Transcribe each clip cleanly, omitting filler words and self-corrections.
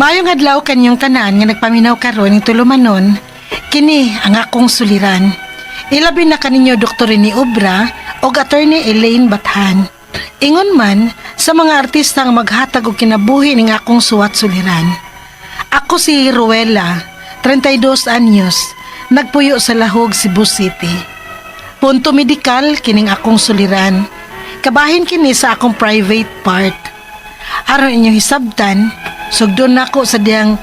Maayong adlaw kanyong tanan nga nagpaminaw karon ning tulumanon, kini ang akong suliran. Ilabi na kaninyo Dr. Rene Obra og Attorney Elaine Bathan. Ingon man sa mga artista nga maghatag og kinabuhi ning akong suwat suliran. Ako si Ruela, 32 anyos, nagpuyo sa Lahog, Cebu City. Punto medikal kining akong suliran. Kabahin kini sa akong private part. Aron inyong hisabtan, sugdon nako sa diyang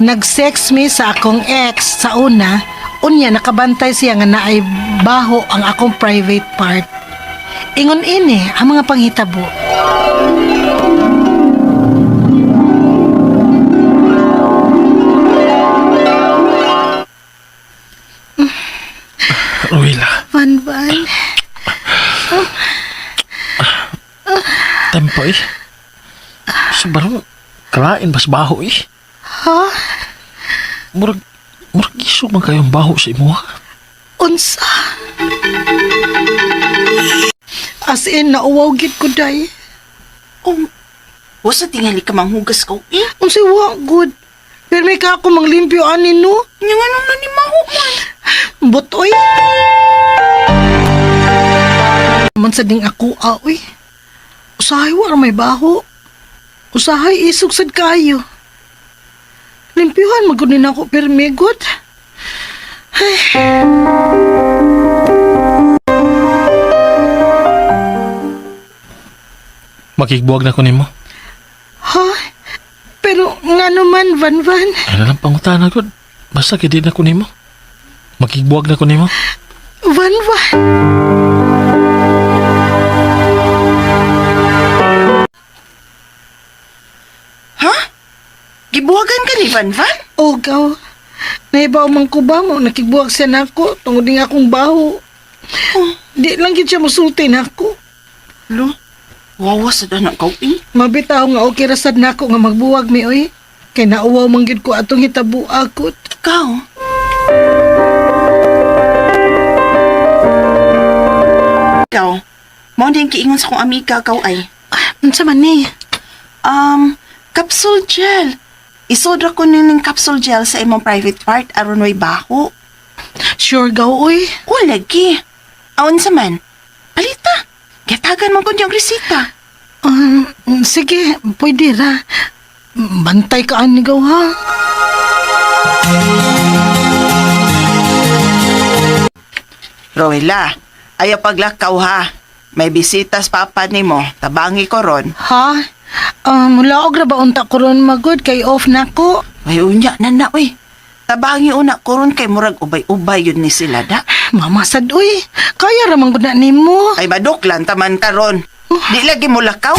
nag-sex me sa akong ex sa una, unya nakabantay siya nga naay baho ang akong private part. Ingon ini ang mga panghitabo. Ruela, Van Van, tempo eh. Sobrang kalain bas baho eh. Ha? Murag, murag isog man kayong baho sa imuha. Unsa? As in, nauwaw gid ko day. Oh, wasa tingali ka manghugas ko eh. Unsa wa good. Pero may ka ako manglimpyo ani no. Nya nga nung nanimaho man. Butoy. Man sa ding ako ah, uy. Usahay wa ra may baho. Usahay isog sad kayo. Limpyuhan magud ni nako pirmi good. Makigbuwag na ko nimo. Ha? Pero nga naman, Van Van. Ano lang pangutana gud. Basta kay di na ko nimo. Makigbuwag na ko nimo. Van Van. Ha? Gibuwagan ka ni Van Van? Oh, gaw. Naibaw man ko ba mo, nakigbuwag siya nako tungod ning akong baho. Di lang gid siya musulti nako. Lo, wawa sa danak ko eh. Mabitaw nga okay ra sad nako nga magbuwag mi oy. Kay nauwaw man gid ko atong hitabo akot. Ikaw. Ikaw, mao din kiingon sa kong amiga ikaw ay. Ah, unsa man ni? Capsule gel. Isodra ko ning capsule gel sa imong private part aron way baho. Sure gaw oy. O lagi. Aon sa man. Palita. Gatagan mo kun yung resita. Sige, pwede ra. Bantay ka ani gaw ha. Rowela, ayaw paglakaw ha. May bisitas papa nimo. Tabangi ko ron. Ha? Mulaog ra ba unta ko ron magod kay off na ko. Ay, unya na na, uy. Tabangi una ko ron kay murag ubay-ubay yun ni sila da. Mama sad oy. Kaya ra man gud na nimo. Ay maduklan taman ka ron. Di lagi mo lakaw.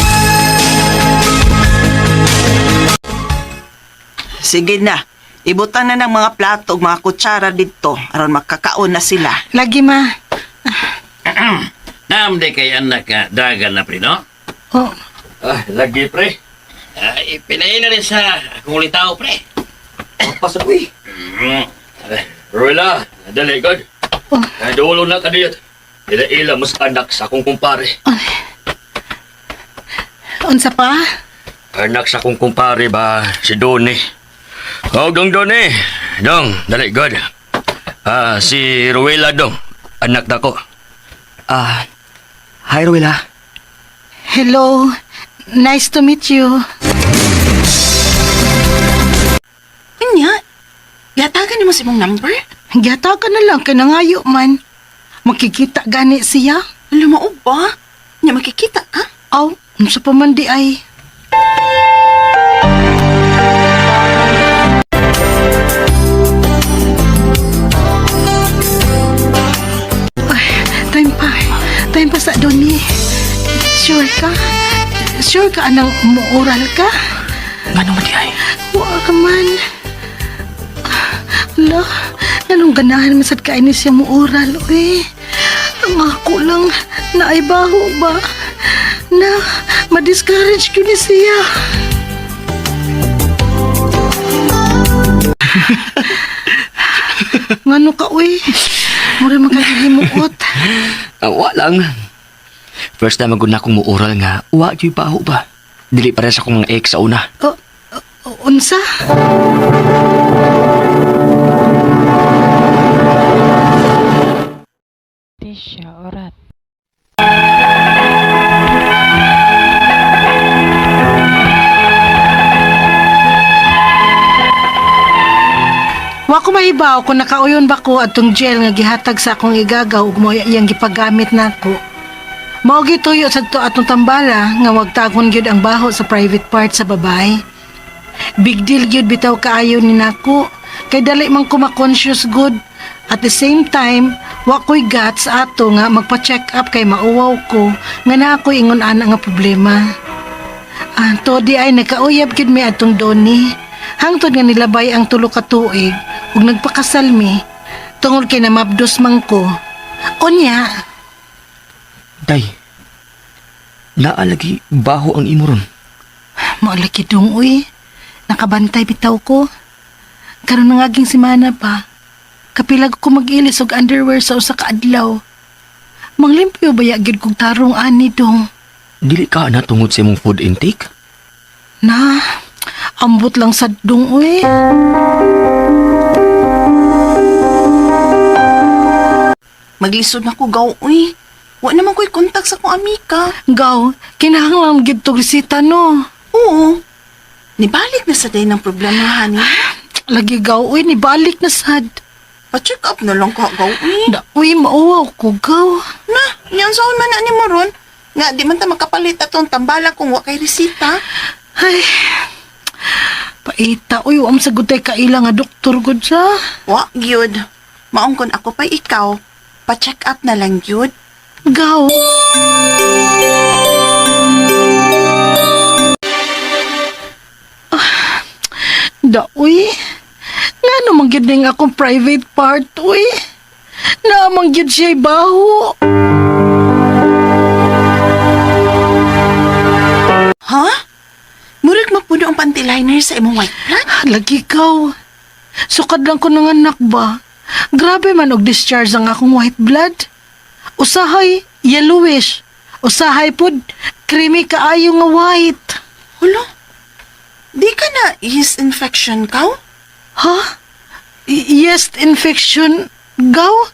Sige na. Ibutan na ng mga plato ug mga kutsara didto aron makakaon na sila. Lagi ma. Naam di kay anak ka dagan na pre, no? Oh, Ah, lagi pre. Ah, ipinain na rin sa akong ulitaw, pre. Pasok eh. Ruela, dali god. Oh. Oh. Dulo na kadiyot. Ila-ila mas anak sa akong kumpare. Unsa pa? Anak sa akong kumpare ba, si Donnie. Oh, dong Donnie. Dong, dali god. Ah, si Ruela dong. Anak nako. Ah, hi Rowella. Hello. Nice to meet you. Unya, gatagan nimo sa imong number? Gihatagan na lang kay nangayo man. Makikita gani siya. Lumao ba? Nya makikita ka? Aw, unsa pa man di ay. Ay, time pa. Time pa sa Donnie. Sure ka? Sure ka anang muural ka? Ngano man di ay? Wa ka man. Ala, anong ganahan man sad kain ni siya muural, uy. Ang ako lang, naay baho ba? Na, ma-discourage ko ni siya. Ngano ka, uy? Mura magkakahimuot. Ah, wa lang. First time magud na akong muural nga, wa gyud baho ba. Dili pare sa akong mga ex sa una. Oh, Unsa? Wa ko mahibaw kung nakauyon ba ko atong gel nga gihatag sa akong igagaw ug mao iyang gipagamit nako. Mao gituyo sa to atong tambala nga wag tagon gyud ang baho sa private part sa babae. Big deal gyud bitaw kaayo ni nako kay dali man ko ma-conscious good. At the same time, wa ko'y guts ato nga magpa-check up kay mauwaw ko nga naa ko'y ingon ana nga problema. Ah, to di ay nakauyab gyud mi atong Doni. Hangtod nga nilabay ang tulo ka tuig ug nagpakasal mi tungod kay namabdos man ko. Unya, Day, naalagi baho ang imo ron. Mao lagi, dong, uy. Nakabantay bitaw ko. Karon nga aging semana pa. Kapilag ko mag-ilis og underwear sa usa ka adlaw. Manglimpyo ba gyud kog tarong ani, dong? Dili ka na tungod sa imong food intake? Na, ambot lang sa dong, uy. Maglisod na ko, gaw, uy. Wa naman ko'y kontak sa akong amika. Gaw, kinahanglan gyud tog resita, no. Oo. Nibalik na sa day ng problema, honey. Lagi, gaw, uy, nibalik na sad. Pa-check up na lang ka, gaw, uy. Da, uy, mauwaw ko, gaw. Na, yan saan man na ni mo ron. Nga, di man ta makapalit atong tambala kung wa kay resita. Ay, paita, uy, wa man sa gutay kaila nga doktor gud sa. Wa, gyud. Maong kun ako pa ikaw, pa-check up na lang gyud. Gaw. Ah, da, uy. Nga naman gyud ning akong private part, uy. Naamang gyud siya'y baho. Ha? Murag mapuno ang panty liner sa imong white blood? Lagi kaw. Sukad lang ko ng anak ba? Grabe man og discharge ang akong white blood. Usahay, yellowish. Usahay pud, creamy kaayo nga white. Hulo? Di ka na yeast infection kaw? Ha? Yeast infection, gaw?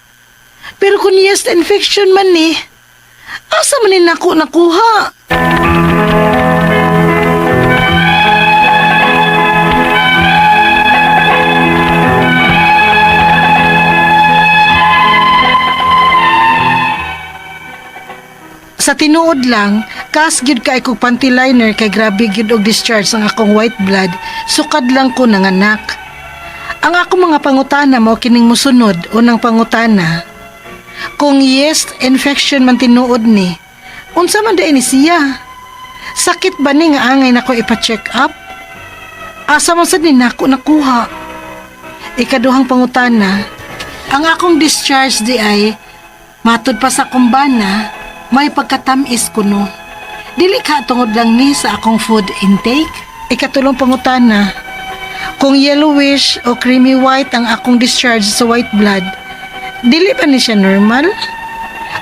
Pero kung yeast infection man ni, asa man ni nako nakuha? Sa tinuod lang, kas gyud kay kog panty liner kay grabe gyud og discharge ang akong white blood, sukad lang ko nanganak. Ang ako mga pangutana mo kining musunod unang pangutana. Kung yeast infection man tinuod ni, unsa man diay ni siya? Sakit ba ni nga angay nako ipa-check up? Asa man sad ni nako nakuha? Ikaduhang pangutana, ang akong discharge di ay matud pa sa kumbana, may pagkatamis kuno. Dili ka tungod lang ni sa akong food intake. Ikatulong pangutana, kung yellowish o creamy white ang akong discharge sa white blood, dili ba ni siya normal?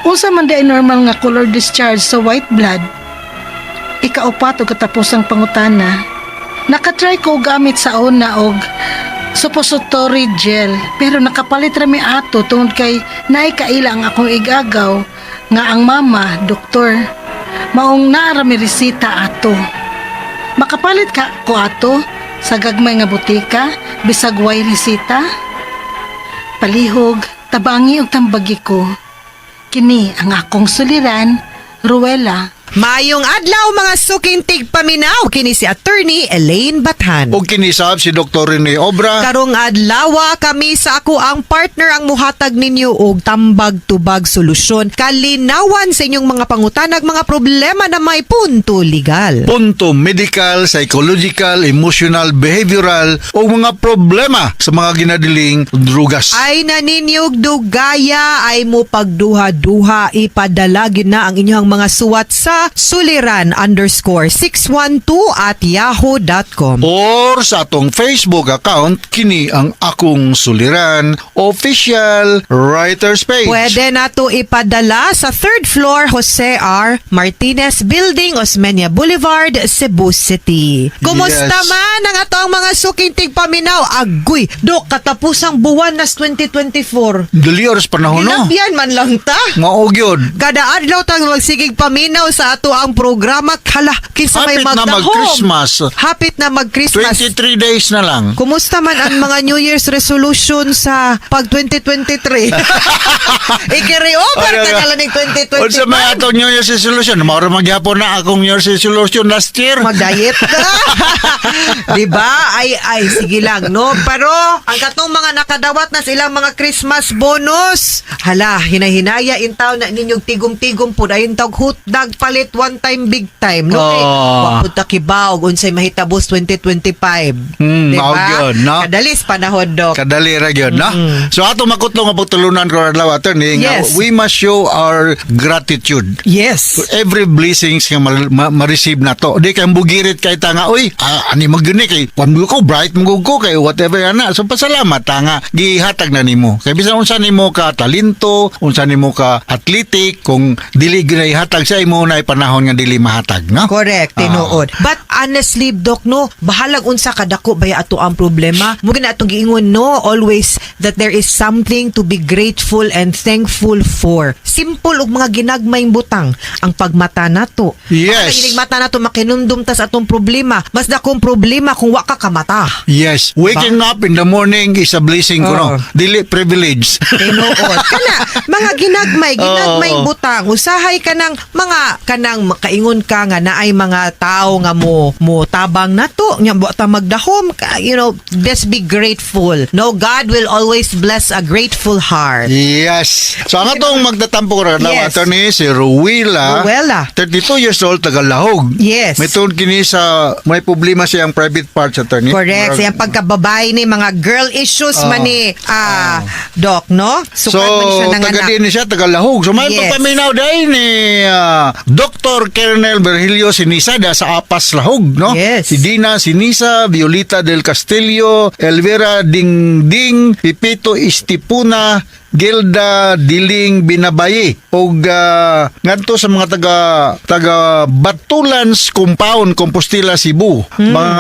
Unsa man di normal nga color discharge sa white blood? Ikaupat o katapusang pangutana, nakatry ko gamit sa una og suppository gel pero nakapalit ra mi ato tungod kay naay kaila ang akong igagaw nga ang mama doktor maong naa ra mi resita ato. Makapalit ka ko ato sa gagmay nga butika bisag way resita. Palihog, tabangi og tambagi ko. Kini ang akong suliran, Ruela. Maayong adlaw mga suking tigpaminaw, kini si Attorney Elaine Bathan. Og kinisab si Dr. Rene Obra. Karong adlaw kami sa ako ang partner ang muhatag ninyo og tambag-tubag solusyon kalinawan sa inyong mga pangutanag mga problema na may punto legal. Punto medical, psychological, emotional, behavioral o mga problema sa mga ginadiling drugas. Ay na ninyog dugaya ay mo pagduha-duha, ipadala gyud na ang inyong mga suwat sa sa suliran_612@yahoo.com. Or sa atong Facebook account, kini ang Akong Suliran Official Writers Page. Pwede nato ipadala sa third floor, Jose R. Martinez Building, Osmeña Boulevard, Cebu City. Kumusta man ang atong mga suking tigpaminaw? Agoy, Dok, katapusang buwan nas 2024. Dali oras panahon, no? Gilabyan man lang ta. Mao gyud. Kada adlaw tang magsigig paminaw sa ato ang programa, kala kinsa may Hapit na magdahom. mag-Christmas. Hapit na mag-Christmas. 23 days na lang. Kumusta man ang mga New Year's resolution sa pag 2023? I-carry over Ano ka nga? na lang ng Unsa may 2025. atong New Year's resolution? Mao ra magyapon na akong New Year's resolution last year. Mag-diet ka. 'Di ba? Ay ay sige lang, no. Pero ang katong mga nakadawat na silang mga Christmas bonus, hala, hinahinaya in town na ninyong tigom-tigom pud ayon tawg hotdog palit one time big time, no? Kay wa pud ta kibaw og unsay mahitabos 2025. 'Di Mao ba? gyud, no? Kadalis panahon, Dok. Kadali ra gyud, no? So ato makutlo nga pagtulunan ko adlaw, attorney, nga we must show our gratitude for every blessings nga ma-receive na to. Di kay bugirit kay ta nga, "Uy, ani maguni kay kwan mo ko, bright mo ko kay whatever ana." So pasalamat ta nga gihatag na nimo. Kay bisan unsa nimo ka talento, unsa nimo ka athletic, kung dili gyud ihatag sa imo na panahon nga dili mahatag, no? Correct, tinuod. But honestly, Doc, no, bahalag unsa kadako baya ato ang problema. Mo gina atong giingon, no, always that there is something to be grateful and thankful for. Simple og mga ginagmayng butang ang pagmata nato. Ang mata nato makinumdum tas atong problema. Mas dakong problema kung wa ka kamata. Yes. Waking up in the morning is a blessing kuno. Oo. Dili privilege. Tinuod. Kana, mga ginagmay, ginagmay butang. Usahay ka ng mga kanang makaingon ka nga naay mga tao nga mo mo tabang nato nya wa ta magdahom ka, just be grateful. No, God will always bless a grateful heart. Yes. So ang atong magtatampo ko na attorney, si Ruwila. Ruwela. 32 years old, taga Lahog. Yes. May tuod kini sa may problema siyang private parts, attorney. Correct. Sa iyang pagkababae ni mga girl issues man ni Doc, no? So, Sukad man siya taga nanganak. din siya, taga Lahog. So, may pagpaminaw dahil ni Dr. Colonel Virgilio Sinisada sa Apas Lahog, no? Yes. Si Dina Sinisa, Violita del Castillo, Elvira Dingding, Pipito Istipuna, Gilda Diling Binabayi ug ngadto sa mga taga taga Batulans Compound, Compostela, Cebu. Mga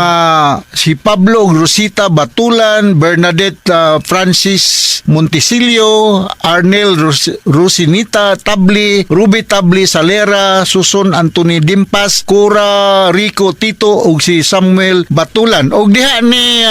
si Pablo ug Rosita Batulan, Bernadette Francis Montesilio, Arnel Rosinita Tabli, Ruby Tabli Salera, Suson Anthony Dimpas, Cora Rico Tito ug si Samuel Batulan. Og diha ni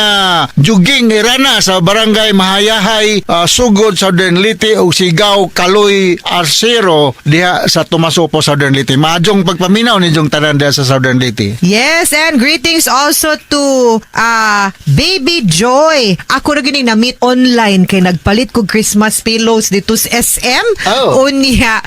Juging Irana sa Barangay Mahayahay, Sugod, Southern Leyte ug si Gao Kaloy Arcero diha sa Tomasopo, Southern Leyte. Maadjong pagpaminaw ninyong tanan diha sa Southern Leyte. Yes, and greetings also to Baby Joy. Ako ra gini na-meet online kay nagpalit ko Christmas pillows dito sa SM. Oh. Unya,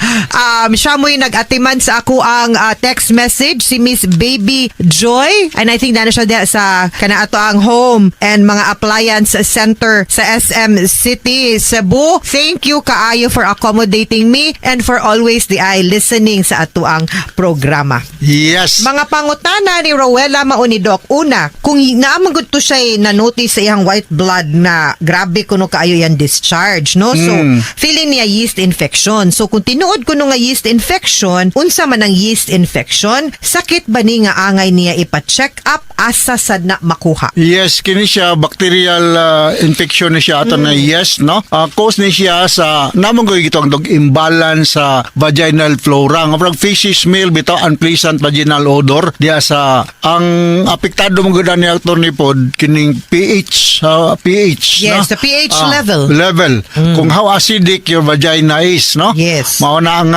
siya mo'y nag-atiman sa ako ang text message, si Miss Baby Joy. And I think na siya diha sa kana ato ang home and mga appliance center sa SM City, Cebu. Thank you kaayo for accommodating me and for always the eye listening sa ato ang programa. Yes. Mga pangutana ni Rowella Maunidok. Una, kung naamang to siya na-notice sa iyang white blood na grabe kuno kaayo yan discharge, no? So, feeling niya yeast infection. So, kung tinuod kuno nga yeast infection, unsa man ang yeast infection? Sakit ba ni nga angay niya ipa-check up? Asa sad na makuha? Yes, kini siya bacterial infection ni siya ato na yes, no? Cause ni siya sa namong ko gitong dog imbalance sa vaginal flora. Nga parang fishy smell bitaw, unpleasant vaginal odor diya sa ang apektado mo gud ni attorney pod kining pH, pH, Yes, no? the pH level. Level. Kung how acidic your vagina is, no? Yes. Mao na ang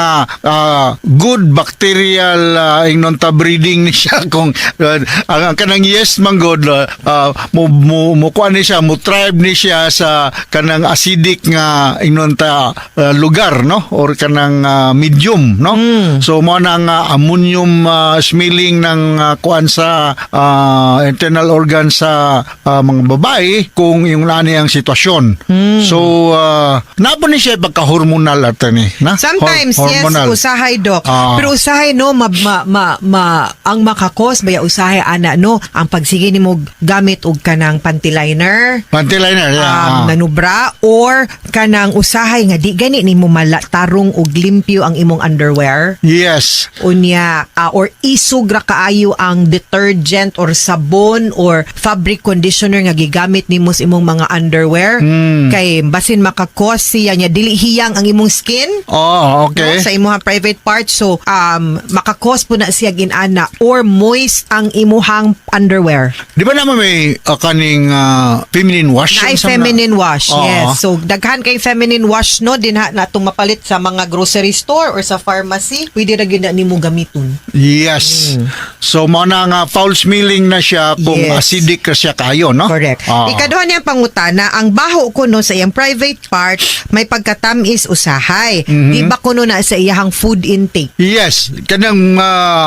good bacterial ingnon ta breeding ni siya kung ang kanang yes man good mo mo mo kuan ni siya, mo thrive ni siya sa kanang acidic nga ingnon ta lugar, no, or kanang medium, no. So mo na nga ammonium smelling ng kuan sa internal organ sa mga babae kung yung nani ang sitwasyon. So naa po ni siya pagka-hormonal, attorney, na? Sometimes, yes, hormonal. Usahay, Doc. Pero usahay, no, ma, ma, ma, ang maka-cause, baya usahay, ana, no, ang pagsige nimo gamit og kanang panty liner, Panty liner, yeah. Nanubra, or kanang usahay nga di gani nimo mala tarong og limpyo ang imong underwear. Unya or isog ra kaayo ang detergent or sabon or fabric conditioner nga gigamit nimo sa imong mga underwear kay basin maka-cause siya nya dili hiyang ang imong skin, no, sa imuhang private part. So maka-cause po na siya ginana or moist ang imuhang underwear. Di ba naman may kaning feminine wash? Na Unsa man na? Feminine wash, yes. So daghan kay feminine wash, no, dinha na itong mapalit sa mga grocery store or sa pharmacy, pwede ra gyud na nimo gamiton. Yes. So mo na nga foul smelling na siya kung acidic ka siya kayo, no? Correct. Ikaduha niyang pangutana, ang baho kuno sa iyang private part may pagkatamis usahay. Di ba kuno na sa iyang food intake? Yes, kanang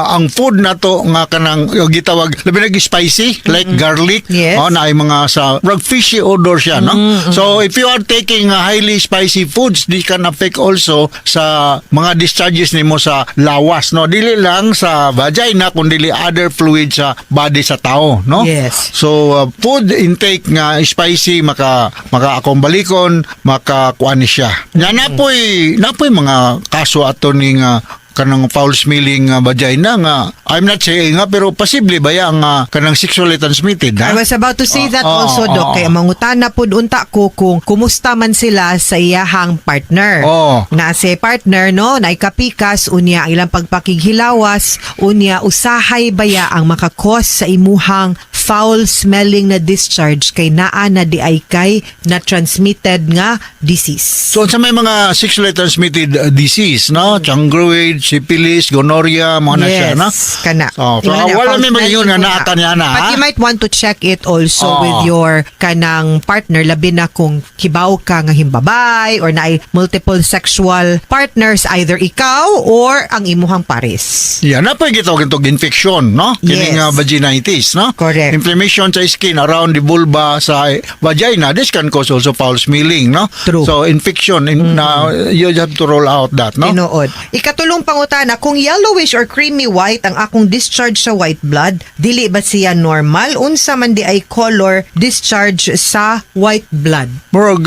ang food nato nga kanang yung gitawag labi nag spicy like garlic, oh, na ay mga sa rag fishy odor siya, no? So if you are taking highly spicy foods, this can affect also sa mga discharges nimo sa lawas, no? Dili lang sa vagina kundi other fluids sa body sa tao, no? Yes. So food intake nga spicy maka akong balikon, maka kuan ni siya. Nya napoy mga kaso ato ni nga kanang foul smelling vagina nga I'm not saying nga pero posible ba ya nga kanang sexually transmitted, ha? I was about to say that also, Doc. Kay mangutana pud unta ko kung kumusta man sila sa iyahang partner. Na si partner, no, naikapikas, unya ang ilang pagpakighilawas, unya usahay baya ang maka-cause sa imuhang foul smelling na discharge kay naa na di ay kay na transmitted nga disease. So sa may mga sexually transmitted disease, no? Chancroid, syphilis, gonorrhea, mga na siya, no? Kana. So, Ingon na, wala foul may mag-ingon nga smelling naa ka niya na, But ha? you might want to check it also with your kanang partner, labi na kung kibaw ka nga himbabay or naay multiple sexual partners, either ikaw or ang imuhang pares. Yeah, na pa gitawag itong infection, no? Kining vaginitis, no? Correct. Inflammation sa skin around the vulva sa vagina, this can cause also foul smelling, no? True. So infection in, na you have to roll out that, no? Tinuod. Ikatulong pangutana, kung yellowish or creamy white ang akong discharge sa white blood, dili ba siya normal? Unsa man di ay color discharge sa white blood? Murag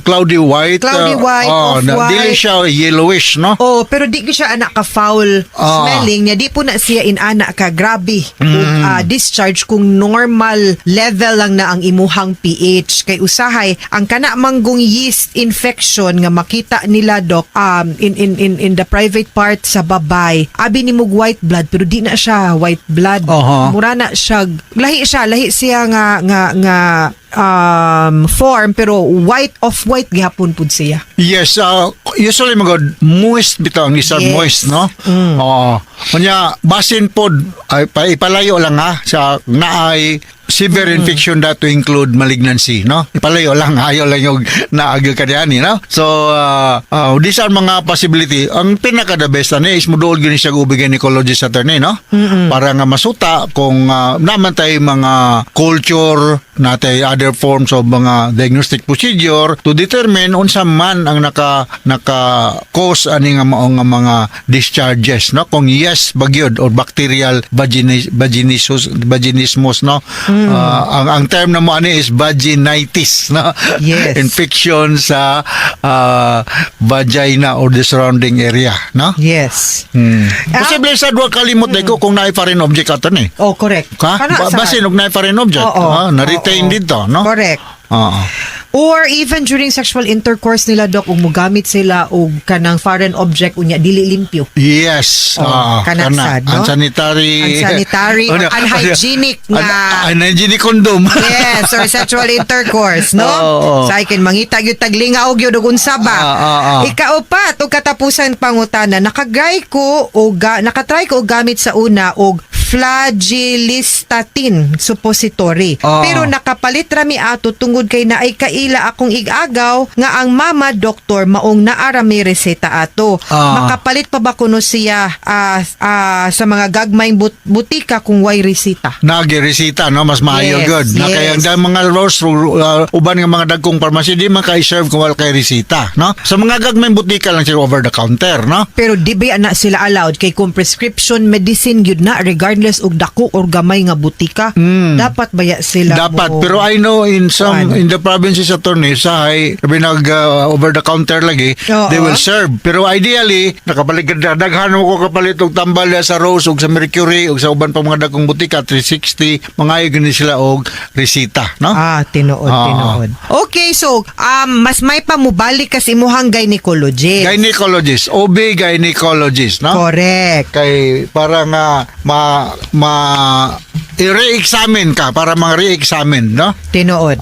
cloudy white. Cloudy white, oh, off-white. Dili siya yellowish, no? Oh, pero di ko siya anak ka foul smelling niya. Di po na siya inana ka grabe. Ug, discharge kung normal level lang na ang imuhang pH. Kay usahay ang kana manggong yeast infection nga makita nila, Doc, in the private part sa babay. Abi ni mog white blood pero di na siya white blood. Mura na siya, lahi siya, lahi siya nga form pero white, off white gihapon pud siya. Yes, usually magod moist bitaw ang isa, moist, no? Oo. Unya basin pod ay ipalayo lang ha sa naay severe infection that to include malignancy, no? Ipalayo lang, ayo lang yung naagyo kaniani, no? So, these are mga possibility. Ang pinaka the best ani is muduol gyud siya og gynecologist, attorney, no? Para nga masuta kung naman tay mga culture natay, other forms of mga diagnostic procedure to determine unsa man ang naka cause ani nga mao nga mga discharges, no, kung yes bagyod or bacterial vaginismus, no. Ang term na mo ani is vaginitis, no? Infection sa vagina or the surrounding area, no? Yes. Posible sa duwa kalimot ko kung naay foreign object ato ni. Oh, correct. Ka? Kana Basin og naay foreign object, Oo. Na-retain dito, no? Correct. Or even during sexual intercourse nila, Doc, ug mugamit sila og kanang foreign object unya dili limpyo. Yes. Oh, kana sad, no? Unsanitary. Unsanitary or Ano, unhygienic nga- Unhygienic condom. Yes, or sexual intercourse, no? Oo. Sa akin mangita gyud taglingaw gyud og unsa ba. Ikaupat ug katapusan pangutana, nakagay ko og nakatry ko og gamit sa una og Flagelistatin suppository. Pero nakapalit rami ato tungod kay naay kaila akong igagaw nga ang mama doktor maong naarami reseta ato. Makapalit pa ba kuno siya sa mga gagmayng butika kung way reseta? Nagiresita, no, mas maayo Yes, good. Na kay ang mga rose uban nga mga dagkong pharmacy di man ka-serve kung wala kay resita, no? Sa mga gagmayng butika lang sila over the counter, no? Pero di ba na sila allowed kay kung prescription medicine gyud na, regardless og dako or gamay nga butika, dapat baya sila Dapat mo? pero I know in some Kuan. in the provinces, attorney, sa hay nag over the counter lagi, they will serve, pero ideally nakapalit daghan mo ko kapalit og tambal sa Rose ug sa Mercury ug sa uban pa mga dagkong butika 360, mangayo gini sila og resita, no? Ah, tinuod, tinuod. Okay, so mas may pa mubalik ka sa imuhang gynecologist. Gynecologist, OB gynecologist, no? Correct. Kay para nga ma ma i-re-examine ka, para mga re-examine, no? Tinuod.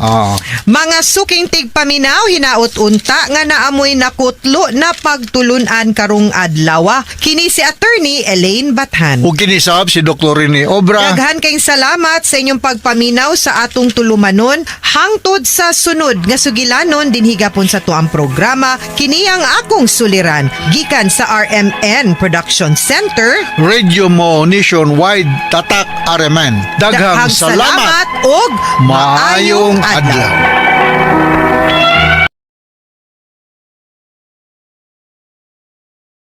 Mga suking tigpaminaw, hinaot unta nga naamoy nakutlo na pagtulunan karong adlaw. Kini si Attorney Elaine Bathan. Ug kini sab si Dr. Rene Obra. Daghan kayong salamat sa inyong pagpaminaw sa atong tulumanon hangtod sa sunod nga sugilanon dinhi gapon sa tuang programa, kini ang akong suliran, gikan sa RMN Production Center. Radio Mo Nationwide, Tatak RMN. Daghang salamat. Ug Maayong adlaw.